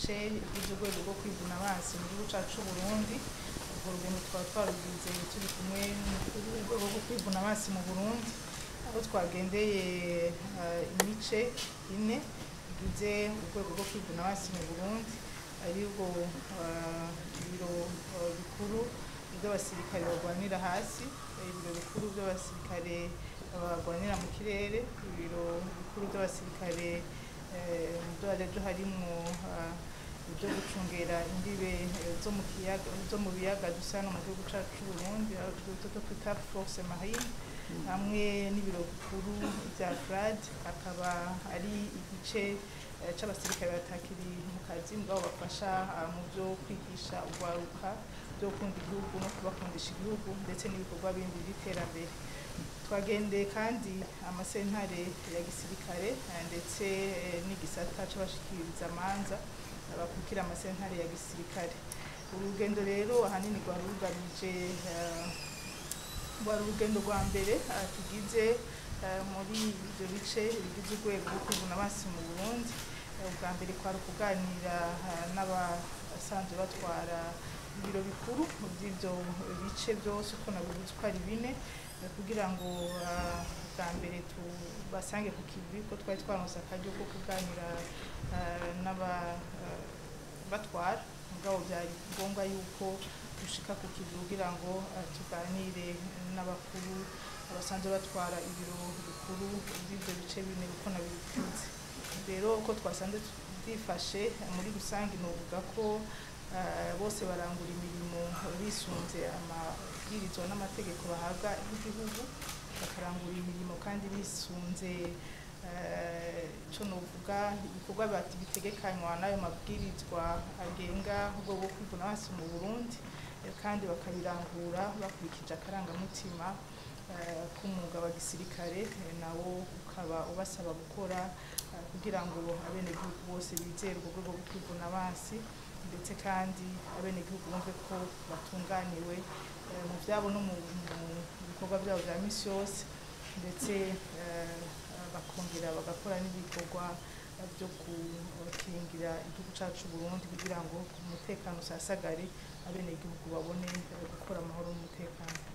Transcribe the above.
Mice igize urwego rwo kwivuna abansi mu gihugu cacu c'Uburundi. Urwo rugendo tukaba twarugize turi kumwe n'umukuru w'urwego rwo kwivuna abansi mu Burundi, aho twagendeye imice ine igize urwego rwo kwivuna abansi mu Burundi, aribwo ibiro bikuru by'abasirikare barwanira hasi, ibiro bikuru by'abasirikare barwanira mu kirere, ibiro bikuru by'abasirikare mu byo rero harimwo ibyo gucungera imbibe zo mu kiyaga, zo mu biyaga dusa no mu gihugu cacu c'Uburundi, aho twita twita force marine, hamwe n'ibiro bikuru bya FRAD, akaba ari igice c'abasirikare batakiri mu kazi mugabo bafasha mu byo kwigisha urwaruka byo gukunda igihugu no kubakundisha igihugu, ndetse n'ibikorwa bindi by'iterambere. Twagendeye kandi amasentare ya gisirikare ndetse n'igisata c'abashikiriza amanza bakurikira amasentare ya gisirikare. Urugendo rero ahanini rwari rugamije, rwari urugendo rwa mbere tugize muri ivyo bice bigize urwego rwo kwivuna abansi mu Burundi. Ubwa mbere kwari ukuganira n'abasanzwe batwara ibiro bikuru by'ivyo bice byose uko nabivuze uko ari bine, kugira ngo bwa mbere tubasange ku kivi, ko twari twaronse akaryo ko kuganira n'aba batwara, mugabo byari ngombwa yuko dushika ku kivi kugira ngo tuganire n'abakuru abasanzwe batwara ibiro bikuru by'ivyo bice bine uko nabivuze. Rero uko twasanze byifashe muri rusange, novuga ko bose barangura imirimo bisunze amabwirizwa n'amategeko bahabwa n'igihugu, bakarangura imirimo kandi bisunze ico novuga ibikorwa bitegekanywa n'ayo mabwirizwa agenga urwego rwo kwivuna abansi mu Burundi, kandi bakabirangura bakurikije akarangamutima k'umwuga wa gisirikare, nawo ukaba ubasaba gukora kugira ngo abenegihugu bose bizere urwo rwego rwo kwivuna abansi, ndetse kandi abenegihugu bumve ko batunganiwe mu vyabo no mu bikorwa byabo vya misi yose, ndetse bakongera bagakora n'ibikorwa byo gukingira igihugu cacu Burundi kugira ngo umutekano usasagare, abenegihugu babone gukora amahoro n'umutekano.